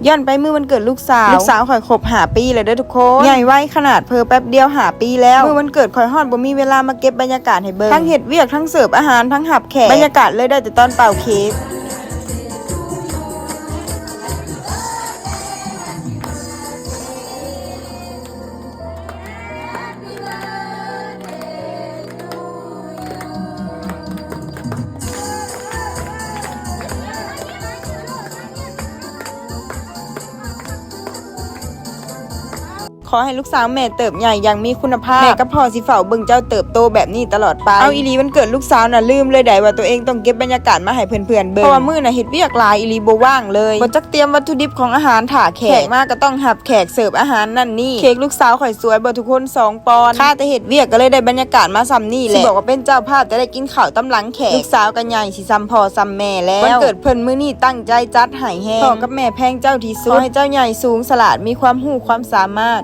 ຍ້ອນໄປມື້ວັນເກີດລູກສາວ ລູກສາວຂ້ອຍຄົບຫ້າປີແລ້ວເດີທຸກຄົນ ໃຫຍ່ໄວຂະໜາດ ເຜີແປັບດຽວຫ້າປີແລ້ວ. ມື້ວັນເກີດຂ້ອຍຮອດບໍ່ມີເວລາມາເກັບບັນຍາກາດໃຫ້ເບິ່ງ ທັງເຮັດວຽກ ທັງເສີບອາຫານ ທັງຮັບແຂກ ບັນຍາກາດເລີຍໄດ້ແຕ່ຕອນເປົ່າເຄ້ກ. ຂໍໃຫ້ລູກສາວແມ່ເຕີບໃຫຍ່ຢ່າງມີຄຸນນະພາບ ແມ່ກັບພໍ່ຊິເຝົ້າເບິ່ງເຈົ້າເຕີບໂຕແບບນີ້ຕະຫຼອດໄປ. ເອົາອີ່ຫຼີ ວັນເກີດລູກສາວນະ ລືມເລີຍໃດວ່າໂຕເອງຕ້ອງເກັບບັນຍາກາດມາໃຫ້ເພື່ອນໆເບິ່ງ ເພາະວ່າມື້ນະເຮັດວຽກຫຼາຍອີ່ຫຼີ ບໍ່ວ່າງເລີຍ ບໍ່ຈັກຕຽມວັດຖຸດິບຂອງອາຫານຖ້າແຂກ ແຂກມາກໍຕ້ອງຮັບແຂກ ເສີບອາຫານນັ້ນນີ້. ເຄ້ກລູກສາວຂ້ອຍສວຍບໍ່ທຸກຄົນ ສອງປອນ ຄາແຕ່ເຮັດວຽກກໍເລີຍໄດ້ບັນຍາກາດມາສ່ຳນີ້ແຫຼະ ຊິບອກວ່າເປັນເຈົ້າພາບ ແຕ່ໄດ້ກິນເຂົ້າຕຳຫຼັງແຂກ. ລູກສາວກໍໃຫຍ່ຊິສ່ຳພໍ່ສ່ຳແມ່ແລ້ວ ວັນເກີດເພິ່ນມື້ນີ້ຕັ້ງໃຈຈັດໃຫ້ແຮງ ພໍ່ກັບແມ່ແພງເຈົ້າທີ່ສຸດ ຂໍໃຫ້ເຈົ້າໃຫຍ່ສູງສະຫຼາດ ມີຄວາມຮູ້ຄວາມສາມາດ.